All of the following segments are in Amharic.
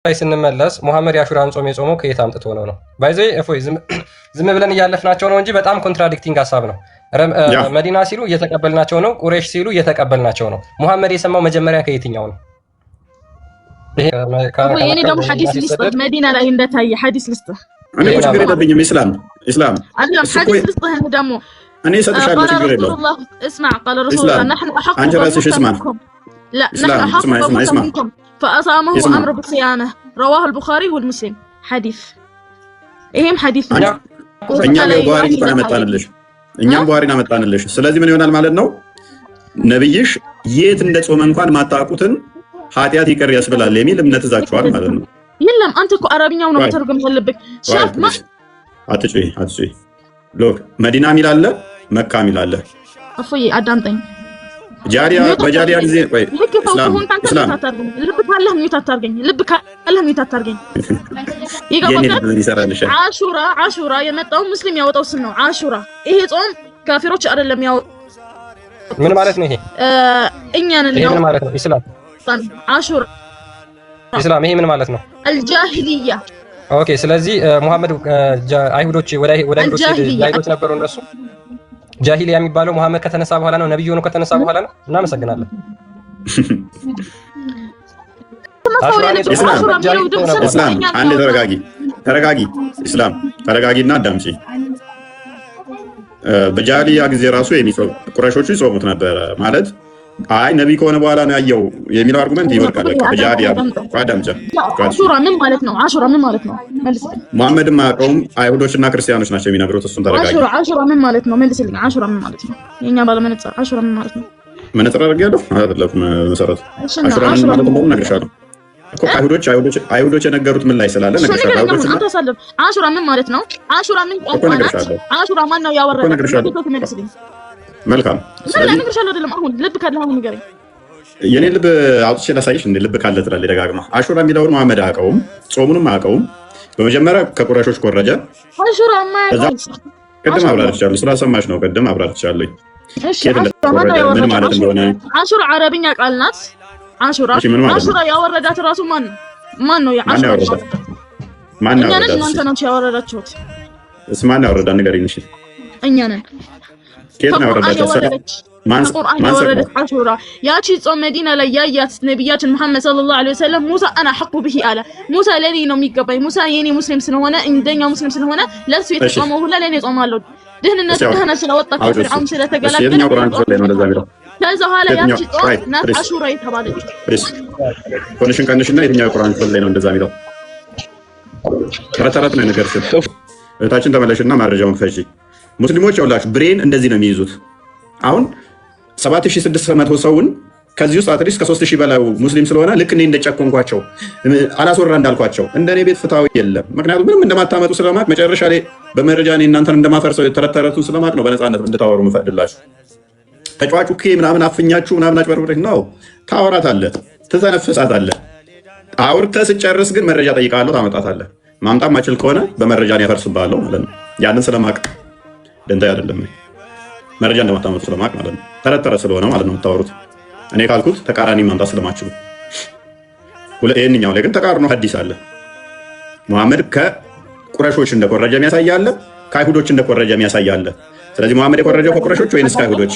ላይ ስንመለስ ሙሐመድ የአሹራን ጾም የጾመው ከየት አምጥቶ ነው ነው? By the way እፎይ፣ ዝም ብለን እያለፍናቸው ነው እንጂ በጣም contradicting ሀሳብ ነው። መዲና ሲሉ እየተቀበልናቸው ነው፣ ቁሬሽ ሲሉ እየተቀበልናቸው ነው። ሙሐመድ የሰማው መጀመሪያ ከየትኛው ነው? እኔ ደግሞ ሐዲስ ልስጥህ፣ መዲና ላይ እንደታየ ሐዲስ ልስጥህ። እኔ እኮ ችግር የለብኝም። ኢስላም ኢስላም አይደለም፣ ሐዲስ ልስጥህ ደግሞ። እኔ እሰጥሻለሁ፣ ችግር የለውም። اسمع، قال رسول الله نحن أحق አንቺ ራስሽ እስማ لا، نحن أحق بموسى منكم فأصامه وأمر بصيامه، رواه البخاري والمسلم حديث። ይሄም ሐዲስ ነው። እኛም ቡሃሪን እንኳን አመጣንልሽ፣ እኛም ቡሃሪን አመጣንልሽ። ስለዚህ ምን ይሆናል ማለት ነው? ነብይሽ የት እንደ ጾመ እንኳን ማታውቁትን ኃጢአት ይቅር ያስብላል የሚል እምነት ይዛችኋል ማለት ነው። የለም፣ አንተ እኮ አረብኛው ነው መተርጎም ያለብህ። አትጩይ አትጩይ። Look፣ መዲና ሚል አለ፣ መካ ሚል አለ። እፎይ፣ አዳምጠኝ። ጃሪያ በጃሪያ ጊዜ፣ ቆይ። ልክ ሰው ከሆንክ አንተ ልብ ካለህ mute አታርገኝ። ልብ ካለህ mute አታርገኝ። ይገባል። አሹራ፣ አሹራ የመጣው ሙስሊም ያወጣው ስም ነው። አሹራ፣ ይሄ ጾም ካፊሮች አይደለም ያወጡት። ምን ማለት ነው ይሄ? እኛ ነን። ይሄ ምን ማለት ነው? ኢስላም። አሹራ። ኢስላም፣ ይሄ ምን ማለት ነው? አልጃሂልያ። Okay። ስለዚህ ሙሐመድ አይሁዶች ወደ አይሁዶች አይሁዶች ነበሩ እነሱ። ጃሂሊያ የሚባለው ሙሐመድ ከተነሳ በኋላ ነው። ነብዩ ሆኖ ከተነሳ በኋላ ነው። እናመሰግናለን። ኢስላም፣ አንዴ ተረጋጊ፣ ተረጋጊ። ኢስላም፣ ተረጋጊና አዳምጪ። በጃሂልያ ጊዜ ራሱ ቁረሾቹ ይጾሙት ነበረ ማለት፣ አይ ነቢይ ከሆነ በኋላ ነው ያየው የሚለው argument ይወድቃል። በቃ በጃሂልያ፣ አዳምጪ። አሹራ ምን ማለት ነው? አሹራ ምን ማለት ነው? መልስልኝ። ሙሐመድም አያውቀውም። አይሁዶችና ክርስቲያኖች ናቸው የሚነግሩት። እሱን ተረጋጊ። አሹራ፣ አሹራ ምን ማለት ነው? መልስልኝ። አሹራ ምን ማለት ነው? የኛ ባለመነጽር፣ አሹራ ምን ማለት ነው? መነጽር አድርጌያለሁ አይደለም? መሰረቱ አሹራ ምን ማለት እንደሆነ እነግርሻለሁ እኮ። አይሁዶች አይሁዶች የነገሩት ምን ላይ ስላለ እነግርሻለሁ። አይሁዶች አንተ አሳልፍ። አሹራ ምን ማለት ነው? አሹራ ምን ቋንቋ ናት? አሹራ ማን ነው ያወረደ? መልስልኝ። መልካም። ስለዚህ እነግርሻለሁ አይደለም? አሁን ልብ ካለ አሁን ንገረኝ። የኔ ልብ አውጥቼ ላሳይሽ እንደ ልብ ካለ ትላለች ደጋግማ። አሹራ የሚለውን መሐመድ አያውቀውም፣ ጾሙንም አያውቀውም። በመጀመሪያ ከቁረሾች ኮረጀ። አሹራ ቅድም አብራርቻለሁ፣ ስላሰማሽ ነው። ቅድም አብራርቻለሁ። ምን ማለት እንደሆነ። አሹራ አረብኛ ቃል ናት። አሹራ፣ አሹራ ያወረዳት ራሱ ማን ነው? ማን ነው? ማን ያወረዳት? ማን እኛ ነን። እናንተ ናችሁ ያወረዳችሁት። እስ ማን ያወረዳት ንገሪኝ። እሺ። እኛ ነን። ከየት ነው ያወረዳት? ከቁርአን የወረደች አሹራ፣ ያቺ ጾም መዲና ላይ ያያት ነቢያችን መሐመድ ሰለላሁ ዐለይሂ ወሰለም ሙሳ أنا أحق به አለ። ሙሳ ለኔ ነው የሚገባኝ። ሙሳ የኔ ሙስሊም ስለሆነ፣ እንደኛ ሙስሊም ስለሆነ ለሱ የተጾመው ሁላ ለኔ ጾማለሁ። ድህንነት ደህና ስለወጣ፣ ከፍርዓውን ስለተገላገለ። የትኛው ቁርአን ክፍል ላይ ነው እንደዛ የሚለው? ከዛ በኋላ ያቺ ጾም ናት አሹራ የተባለችው። Phone ሽን ቀንሽና የትኛው የቁርአን ክፍል ላይ ነው እንደዛ የሚለው? ተረት ተረት ነው የነገርሽን። እህታችን ተመለሽና መረጃውን ክፈቺ። ሙስሊሞች ያውላችሁ brain እንደዚህ ነው የሚይዙት። አሁን 7600 ሰውን ከዚህ ውስጥ at least ከ3000 በላይ ሙስሊም ስለሆነ ልክ እኔ እንደጨኮንኳቸው፣ አላስወራ እንዳልኳቸው፣ እንደ እኔ ቤት ፍትሃዊ የለም። ምክንያቱም ምንም እንደማታመጡ ስለማቅ፣ መጨረሻ ላይ በመረጃ እኔ እናንተን እንደማፈርሰው ተረት ተረቱን ስለማቅ ነው በነፃነት እንድታወሩ ምፈቅድላችሁ። ተጫዋቹ ምናምን አፍኛችሁ ምናምን አጭበርብሬ ነው። ታወራታለህ፣ ትተነፍሳታለህ። አውርተህ ስጨርስ ግን መረጃ ጠይቃለሁ፣ ታመጣታለህ። ማምጣት ማችል ከሆነ በመረጃ ያፈርስብሃለሁ ማለት ነው። ያንን ስለማቅ ደንታ አይደለም፣ መረጃ እንደማታመጡ ስለማቅ ማለት ነው። ተረት ተረት ስለሆነ ማለት ነው የምታወሩት። እኔ ካልኩት ተቃራኒ ማምጣት ስለማችሉ። ይህንኛው ላይ ግን ተቃርኖ ሐዲስ አለ። መሐመድ ከቁረሾች እንደኮረጀ የሚያሳይ አለ፣ ከአይሁዶች እንደኮረጀ የሚያሳይ አለ። ስለዚህ መሐመድ የኮረጀው ከቁረሾች ወይንስ ከአይሁዶች?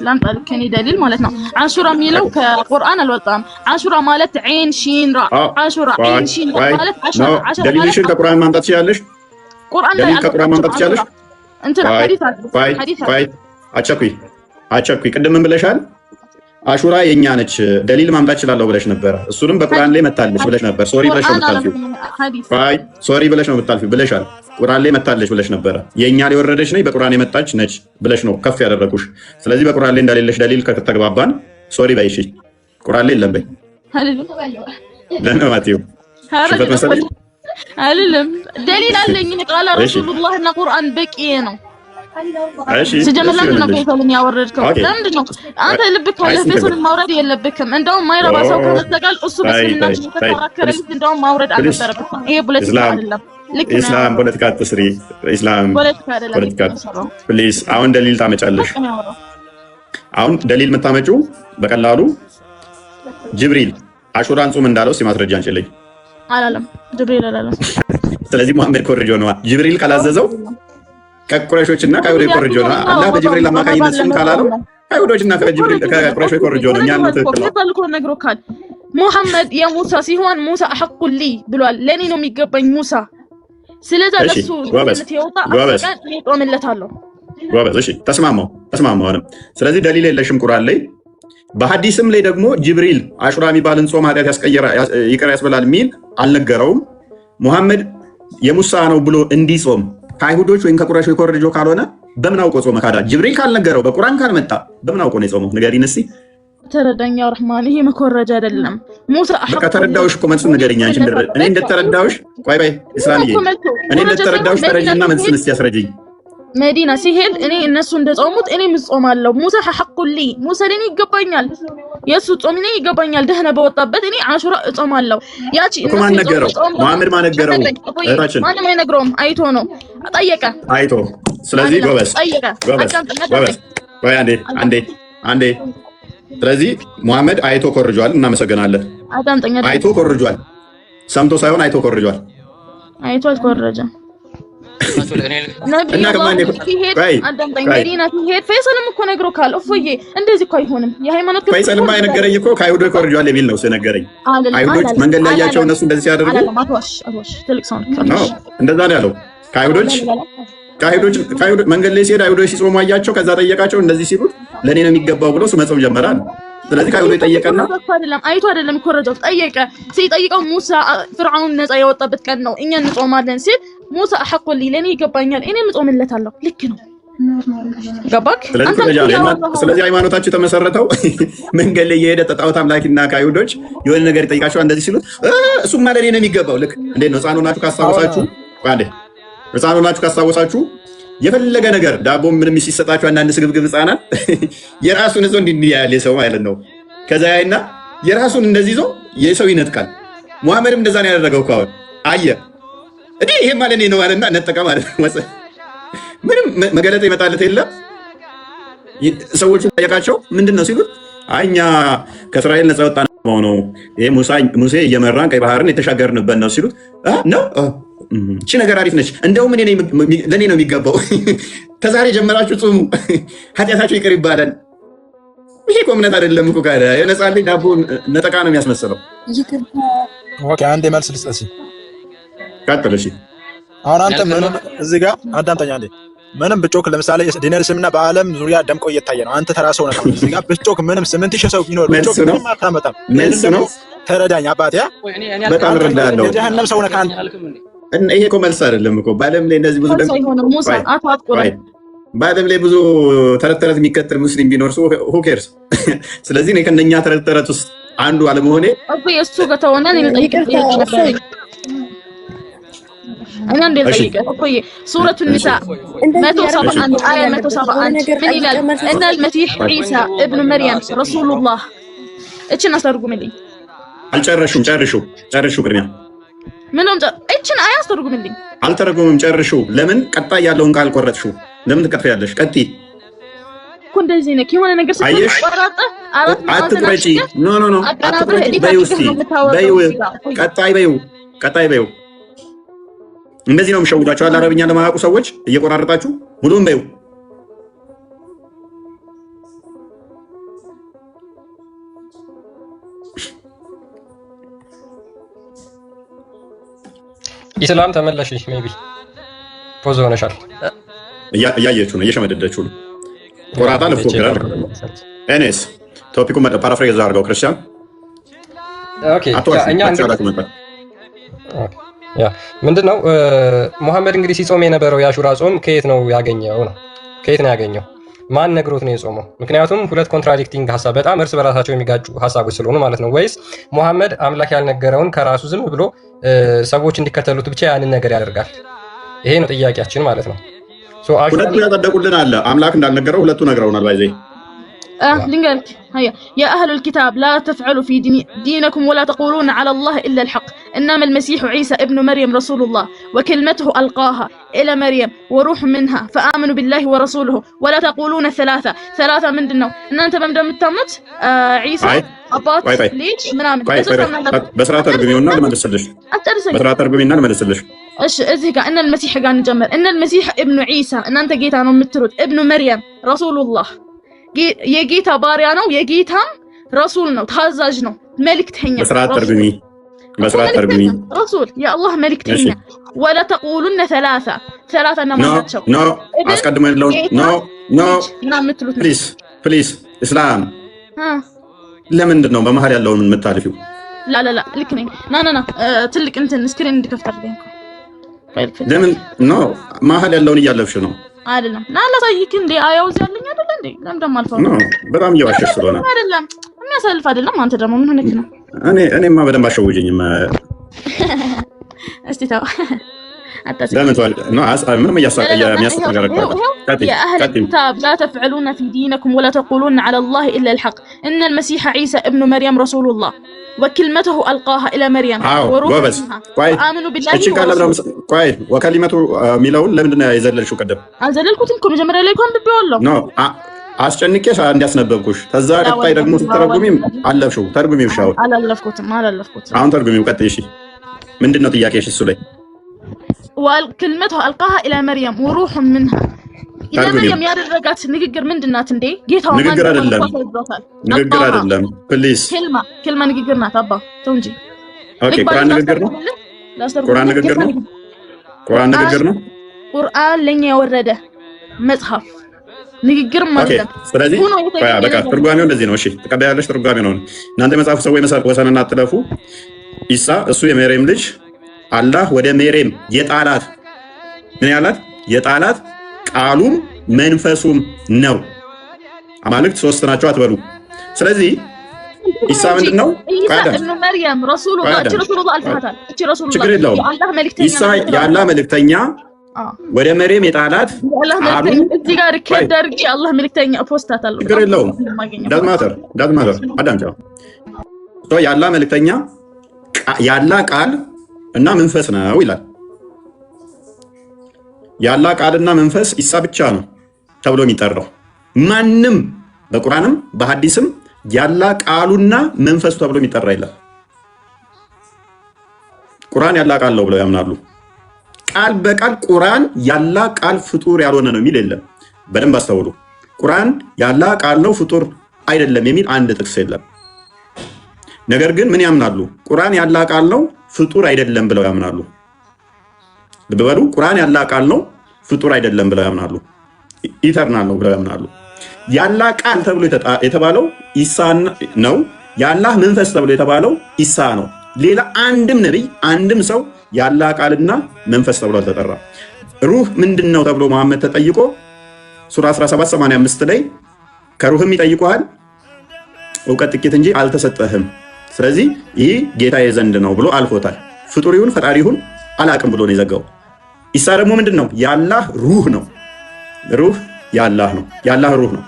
ላምጣልህ ከኔ ደሊል ማለት ነው። አሹራ የሚለው ከቁርአን አልወጣም። አሹራ ማለት ዐይን ሺን ራ፣ አሹራ ዐይን ሺን ራ ማለት አሹራ። ደሊልሽን ከቁርአን ማምጣት ትችላለሽ። ቁርአን ላይ ደሊል ከቁርአን ማምጣት ትችላለሽ። እንትን ሐዲስ አለ። ሐዲስ አለ። አቸኩይ አቸኩይ። ቅድም ምን ብለሻል? አሹራ የኛ ነች፣ ደሊል ማምጣት እችላለሁ ብለሽ ነበረ። እሱንም በቁርአን ላይ መታለች ብለሽ ነበር። Sorry ብለሽ ነው የምታልፊው። አይ sorry ብለሽ ነው የምታልፊው ብለሻል። ቁርአን ላይ መታለች ብለሽ ነበረ። የኛ ላይ የወረደች ነች፣ በቁርአን የመጣች ነች ብለሽ ነው ከፍ ያደረኩሽ። ስለዚህ በቁርአን ላይ እንደሌለሽ ደሊል ከተግባባን sorry በይ። እሺ፣ ቁርአን ላይ የለም በይ። ለምን ማቲው ሽፈት መሰለሽ? አይደለም፣ ደሊል አለኝ። قال ረሱሉላህ እና ቁርአን በቂ ነው። ሲጀምር ለምንድን ነው ፌሰልን ያወረድከው? ለምንድን ነው? አንተ ልብ ካለህ ፌሰልን ማውረድ የለብክም። እንደውም ማይረባ ሰው ከመሰቀል እሱ በእስልምናችን የተከራከረ ልጅ እንደውም ማውረድ አልነበረበትም። ይሄ ፖለቲካ አይደለም። ልክ ነው። ኢስላም፣ ፖለቲካ አትስሪ። ኢስላም፣ ፖለቲካ አይደለም። ፖለቲካ please። አሁን ደሊል ታመጫለሽ። አሁን ደሊል የምታመጪው በቀላሉ ጅብሪል አሹራን ጹም እንዳለው እስኪ ማስረጃ አንጪልኝ። አላለም፣ ጅብሪል አላለም። ስለዚህ ሙሐመድ ኮርጆ ነዋ። ጅብሪል ካላዘዘው ከቁረሾች እና ከአይሁዶች ኮርጆ ነዋ። አላህ በጅብሪል አማካኝነት ጹም ካላለው ከአይሁዶች እና ከቁረሾች ኮርጆ ነው። እኛ ትክክል ነው ነግሮካል። ሙሐመድ የሙሳ ሲሆን ሙሳ أحق لي ብሏል። ለእኔ ነው የሚገባኝ ሙሳ። ስለዛ ለሱ የወጣ ቀን እጾምለታለሁ። ጎበዝ። እሺ ተስማማው፣ ተስማማው። አሁንም ስለዚህ ደሊል የለሽም ቁርአን ላይ፣ በሐዲስም ላይ ደግሞ ጅብሪል አሹራ የሚባልን ጾም ኃጢአት ይቅር ያስበላል የሚል አልነገረውም። ሙሐመድ የሙሳ ነው ብሎ እንዲጾም ከአይሁዶች ወይም ከቁረሾች ኮርጆ ካልሆነ በምን አውቆ ጾመ? ካዳ ጅብሪል ካልነገረው፣ በቁርአን ካልመጣ በምን አውቆ ነው የጾመው? ንገሪን እስኪ። ተረዳኛ ረህማን፣ ይሄ መኮረጅ አይደለም። ሙሳ በቃ ተረዳሁሽ እኮ፣ መልሱን ንገሪኝ። አንቺ እኔ እንደተረዳሁሽ፣ ቆይ ቆይ እስላምዬ፣ እኔ እንደተረዳሁሽ ተረጂና መልሱን እስኪ አስረጂኝ። መዲና ሲሄድ እኔ እነሱ እንደጾሙት እኔም እጾማለሁ። ሙሳ أحق لي፣ ሙሳ ለኔ ይገባኛል፣ የእሱ ጾም እኔ ይገባኛል። ደህና በወጣበት እኔ አሹራ እጾማለሁ። ያቺ እኮ ማን ነገረው? መሐመድ ማን ነገረው? ማንም አይነግረውም። አይቶ ነው፣ ጠየቀ። አይቶ። ስለዚህ ጎበዝ ጎበዝ ጎበዝ። ቆይ አንዴ አንዴ አንዴ። ስለዚህ ሙሐመድ አይቶ ኮርጇል። እናመሰግናለን። አይቶ ኮርጇል። ሰምቶ ሳይሆን አይቶ ኮርጇል። አይቶ አልኮረጀም። መዲና ሲሄድ ፈይሰልም እኮ ነግሮካል። እፎዬ እንደዚህ እኮ አይሆንም። የሃይማኖት ፈይሰልማ የነገረኝ እኮ ከአይሁዶች ኮርጇል የሚል ነው የነገረኝ። አይሁዶች መንገድ ላይ ያቸው እነሱ እንደዚህ ሲያደርጉ እንደዛ ነው ያለው። ከአይሁዶች ከአይሁዶች መንገድ ላይ ሲሄድ አይሁዶች ሲጾሙ አያቸው። ከዛ ጠየቃቸው። እንደዚህ ሲሉት ለእኔ ነው የሚገባው ብሎ እሱ መጾም ጀመራል። ስለዚህ ከአይሁዶች ጠየቀና አይደለም አይቶ አይደለም ኮረጃው፣ ጠየቀ። ሲጠይቀው ሙሳ ፍርዓውን ነፃ የወጣበት ቀን ነው፣ እኛ እንጾማለን ሲል ሙሳ أحق لي፣ ለእኔ ይገባኛል፣ እኔም እጾምለታለሁ። ልክ ነው። ገባክ? ስለዚህ ሃይማኖታቸው የተመሰረተው መንገድ ላይ የሄደ ጣዖት አምላኪና ከአይሁዶች የሆነ ነገር ይጠይቃቸዋል። እንደዚህ ሲሉት እሱማ ለእኔ ነው የሚገባው። ልክ እንዴት ነው ህፃን ሆናችሁ ካስታወሳችሁ፣ አንዴ ህፃን ሆናችሁ ካስታወሳችሁ የፈለገ ነገር ዳቦ ምንም ሲሰጣችሁ አንዳንድ ስግብግብ ህፃናት የራሱን ይዞ እንዲህ ያለ ሰው ማለት ነው። ከዛ ያይና የራሱን እንደዚህ ይዞ የሰው ይነጥቃል። ሙሐመድም እንደዛ ነው ያደረገው እኮ። አሁን አየ እኔ ይሄ ማለት እኔ ነው አለና ነጠቀ ማለት ነው። ምንም መገለጥ ይመጣለት የለም። ሰዎቹ ጠየቃቸው ምንድን ነው ሲሉት፣ አይ እኛ ከእስራኤል ነፃ ወጣ ነው፣ ይሄ ሙሴ እየመራን ቀይ ባህርን የተሻገርንበት ነው ሲሉት፣ ነው እቺ ነገር አሪፍ ነች፣ እንደውም ለእኔ ነው የሚገባው፣ ከዛሬ ጀመራችሁ ጽሙ፣ ኃጢአታችሁ ይቅር ይባላል። ይሄ እኮ እምነት አይደለም እኮ፣ ካለ የነፃ ልጅ ዳቦ ነጠቃ ነው የሚያስመስለው። Okay አንዴ መልስ ልስጥ። ቀጥል። እሺ አሁን አንተ ምንም እዚህ ጋር አዳምጠኝ አንዴ። ምንም ብጮክ ለምሳሌ ዲነር እስልምና በዓለም ዙሪያ ደምቆ እየታየ ነው። አንተ ተራ ሰው ነህ። እዚህ ጋር ብጮክ ምንም 8000 ሰው ቢኖር ብጮክ ምንም አታመጣም። መልስ ነው። ተረዳኝ አባቴ። በጣም እረዳለሁ። የጀሃነም ሰው ነህ አንተ። ይሄ እኮ መልስ አይደለም እኮ። በዓለም ላይ እንደዚህ ብዙ በዓለም ላይ ብዙ ተረት ተረት የሚከተል ሙስሊም ቢኖር ሰው who cares። ስለዚህ እኔ ከእነኛ ተረት ተረት ውስጥ አንዱ አለመሆኔ እሱ ከተሆነ እኔ አንዴ ልጠይቅህ እኮዬ፣ ሱረቱ ኒሳ 171 አያ 171 ምን ይላል? إن المسيح عيسى ابن مريم رسول الله። እችን አስተርጉምልኝ። አልጨረሹም። ጨርሹ፣ ጨርሹ። ቅድሚያ ምንም እችን አያ አስተርጉምልኝ። አልተረጎምም። ጨርሹ። ለምን ቀጣይ ያለውን ቃል ቆረጥሹ? ለምን ትቀጥፊያለሽ? ቀጥይ እኮ እንደዚህ ነክ የሆነ ነገር ስትቆራርጥ አራት አትቁረጪ። No no no፣ አትቁረጪ። በይው እስኪ በይው፣ ቀጣይ በይው፣ ቀጣይ በይው። እንደዚህ ነው የምሸውዳቸው አለ አረብኛ ለማያውቁ ሰዎች እየቆራረጣችሁ ሙሉን በይው። ኢስላም ተመለሽ። Maybe pause ሆነሻል። እያየችው ነው፣ እየሸመደደችው ነው። ቆራጣ ልፎግራል። Anyways topic ኡ paraphrase አድርገው ክርስቲያን። ምንድን ነው ሙሐመድ እንግዲህ ሲጾም የነበረው የአሹራ ጾም ከየት ነው ያገኘው ነው? ከየት ነው ያገኘው? ማን ነግሮት ነው የጾመው? ምክንያቱም ሁለት contradicting ሀሳብ፣ በጣም እርስ በራሳቸው የሚጋጩ ሀሳቦች ስለሆኑ ማለት ነው። ወይስ ሙሐመድ አምላክ ያልነገረውን ከራሱ ዝም ብሎ ሰዎች እንዲከተሉት ብቻ ያንን ነገር ያደርጋል? ይሄ ነው ጥያቄያችን ማለት ነው። ሁለቱ ያጸደቁልን አለ፣ አምላክ እንዳልነገረው ሁለቱ ነግረውናል። By the way ልንገርክ፣ هيا يا أهل الكتاب لا تفعلوا في دينكم ولا تقولون على الله إلا الحق إنما المسيح عيسى ابن مريم رسول الله وكلمته ألقاها إلى مريم وروح منها فآمنوا بالله ورسوله ولا تقولون ثلاثة ثلاثة ምንድን ነው እናንተ በምንድን ነው የምታምኑት? ዒሳ አባት ልጅ ምናምን። በስርዓት ተርጉሚውና ልመልስልሽ። በስርዓት ተርጉሚና ልመልስልሽ። እሺ፣ እዚህ ጋር إن المسيح ጋር እንጀምር። إن المسيح ابن عيسى እናንተ ጌታ ነው የምትሉት፣ ابن مريم رسول الله የጌታ ባሪያ ነው፣ የጌታም ረሱል ነው፣ ታዛዥ ነው፣ መልክተኛ። በስርዓት ተርጉሚ፣ በስርዓት ተርጉሚ። ረሱል የአላህ መልክተኛ። ولا تقولن ثلاثة ثلاثة እነማን ናቸው? No፣ አስቀድሞ ያለውን no, no። እና የምትሉት Please, please እስላም፣ ለምንድን ነው በመሀል ያለውን የምታልፊው? لا لا لا፣ ልክ ነኝ። ና ና ና፣ ትልቅ እንትን screen እንድከፍት አድርገኝ። ለምን no መሀል ያለውን እያለፍሽ ነው? አይደለም፣ ና ላሳይክ። እንዴ አያው እዚህ ያለኝ አይደለ እንዴ? ለምን ደግሞ አልፈው? No፣ በጣም እየዋሸሽ ስለሆነ። አይደለም፣ የሚያሳልፍ አይደለም። አንተ ደግሞ ምን ሆነክ ነው? እኔማ በደንብ አሸውጅኝም። እስቲ ተው። ለምን ምንም የሚያስቅ ነገር يا أهل الكتاب لا تفعلون في دينكم ولا تقولون على الله إلا الحق إن المسيح عيسى ابن مريم رسول الله وكلمته ألقاها إلى مريم وروح منها وآمنوا بالله. ቆይ፣ وكلمته የሚለውን ለምንድን ነው የዘለልሽው? ቀደም አልዘለልኩትም እኮ፣ መጀመሪያ ላይ እኮ አንብቤዋለሁ። No፣ አስጨንቄ እንዲያስነበብኩሽ። ከዛ ቀጣይ ደግሞ ስትተረጉሚም አለፍሽው። ተርጉሚው። አሁን አላለፍኩትም፣ አላለፍኩትም። አሁን ተርጉሚው። ቀጥይ። እሺ፣ ምንድን ነው ጥያቄሽ እሱ ላይ? وكلمته ألقاها إلى مريم وروح منها إلى مريم ያደረጋት ንግግር ምንድን ናት እንዴ? ጌታዋ ንግግር አይደለም፣ ንግግር አይደለም። Please። كلمة كلمة ንግግር ናት። አባ ተው እንጂ። Okay፣ ቁርአን ንግግር ነው። ቁርአን ንግግር ነው። ቁርአን ንግግር ነው። ቁርአን ለኛ የወረደ መጽሐፍ ንግግር ማለት ነው። ስለዚህ በቃ ትርጓሜው እንደዚህ ነው። እሺ፣ ትቀበያለሽ? ትርጓሜ ነው። እናንተ የመጽሐፉ ሰዎች ወሰንና አትለፉ። ኢሳ እሱ የሜሬም ልጅ አላህ ወደ ሜሬም የጣላት፣ ምን ያላት፣ የጣላት ቃሉም መንፈሱም ነው። አማልክት ሶስት ናቸው አትበሉ። ስለዚህ ኢሳ ምንድን ነው? ابن مريم رسول الله አልፈሃታል። ችግር የለውም። ኢሳ የአላህ መልእክተኛ ወደ መሬም የጣላት ቃሉ እዚህ ጋር record አድርጌ የአላህ መልእክተኛ ፖስታታለሁ። ችግር የለውም። Doesn't matter, doesn't matter። አዳምጪ። የአላህ መልእክተኛ የአላህ ቃል እና መንፈስ ነው ይላል። የአላህ ቃልና መንፈስ ኢሳ ብቻ ነው ተብሎ የሚጠራው። ማንም በቁርአንም በሐዲስም ያላህ ቃሉና መንፈሱ ተብሎ የሚጠራ የለም። ቁርአን ያላህ ቃል ነው ብለው ያምናሉ። ቃል በቃል ቁርአን ያላህ ቃል ፍጡር ያልሆነ ነው የሚል የለም። በደንብ አስተውሉ። ቁርአን ያላህ ቃል ነው ፍጡር አይደለም የሚል አንድ ጥቅስ የለም። ነገር ግን ምን ያምናሉ? ቁርአን ያላህ ቃል ነው ፍጡር አይደለም ብለው ያምናሉ። ልብ በሉ። ቁርአን ያላህ ቃል ነው ፍጡር አይደለም ብለው ያምናሉ። Eternal ነው ብለው ያምናሉ። ያላህ ቃል ተብሎ የተባለው ኢሳ ነው። ያላህ መንፈስ ተብሎ የተባለው ኢሳ ነው። ሌላ አንድም ነቢይ አንድም ሰው ያላህ ቃልና መንፈስ ተብሎ አልተጠራም። ሩህ ምንድን ነው ተብሎ መሐመድ ተጠይቆ ሱራ 1785 ላይ ከሩህም ይጠይቁሃል፣ እውቀት ጥቂት እንጂ አልተሰጠህም። ስለዚህ ይህ ጌታዬ ዘንድ ነው ብሎ አልፎታል። ፍጡር ይሁን ፈጣሪ ይሁን አላቅም ብሎ ነው የዘጋው። ኢሳ ደግሞ ምንድን ነው? ያላህ ሩህ ነው። ሩህ ያላህ ነው። ያላህ ሩህ ነው።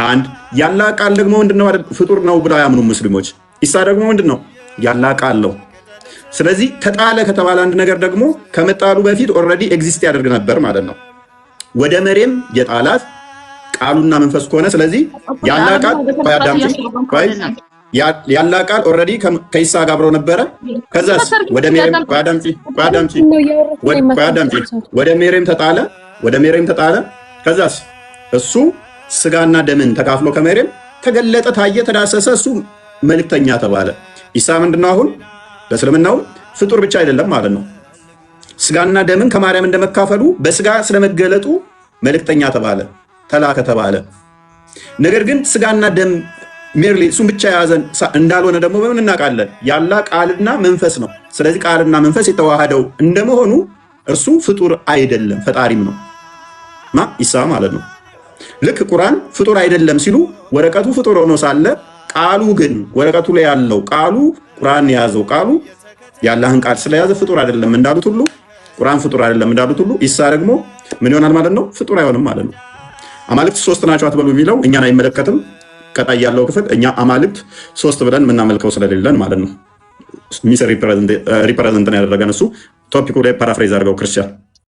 አንድ ያላህ ቃል ደግሞ ምንድን ነው? ፍጡር ነው ብለው ያምኑ ሙስሊሞች። ኢሳ ደግሞ ምንድን ነው? ያላህ ቃል ነው። ስለዚህ ተጣለ ከተባለ አንድ ነገር ደግሞ ከመጣሉ በፊት already exist ያደርግ ነበር ማለት ነው። ወደ መሬም የጣላት ቃሉና መንፈሱ ከሆነ፣ ስለዚህ ያላህ ቃል፣ ያላህ ቃል already ከኢሳ ጋር አብረው ነበረ። ከዛስ ወደ ሜሬም፣ አዳምጪ፣ አዳምጪ፣ አዳምጪ፣ ወደ ሜሬም ተጣለ፣ ወደ ሜሬም ተጣለ። ከዛስ እሱ ስጋና ደምን ተካፍሎ ከሜሬም ተገለጠ፣ ታየ፣ ተዳሰሰ። እሱ መልእክተኛ ተባለ። ኢሳ ምንድነው አሁን በእስልምናውም ፍጡር ብቻ አይደለም ማለት ነው። ስጋና ደምን ከማርያም እንደመካፈሉ በስጋ ስለመገለጡ መልእክተኛ ተባለ፣ ተላከ ተባለ። ነገር ግን ስጋና ደም merely እሱን ብቻ የያዘን እንዳልሆነ ደግሞ በምን እናውቃለን? ያላህ ቃልና መንፈስ ነው። ስለዚህ ቃልና መንፈስ የተዋሃደው እንደመሆኑ እርሱ ፍጡር አይደለም፣ ፈጣሪም ነው። ማ ኢሳ ማለት ነው። ልክ ቁርአን ፍጡር አይደለም ሲሉ ወረቀቱ ፍጡር ሆኖ ሳለ ቃሉ ግን ወረቀቱ ላይ ያለው ቃሉ፣ ቁርአን የያዘው ቃሉ የአላህን ቃል ስለያዘ ፍጡር አይደለም እንዳሉት ሁሉ፣ ቁርአን ፍጡር አይደለም እንዳሉት ሁሉ፣ ኢሳ ደግሞ ምን ይሆናል ማለት ነው? ፍጡር አይሆንም ማለት ነው። አማልክት ሶስት ናቸው አትበሉ የሚለው እኛን አይመለከትም። ቀጣይ ያለው ክፍል እኛ አማልክት ሶስት ብለን የምናመልከው ስለሌለን ማለት ነው። Misrepresent ያደረገን እሱ topic ኡ ላይ paraphrase አድርገው ክርስቲያን።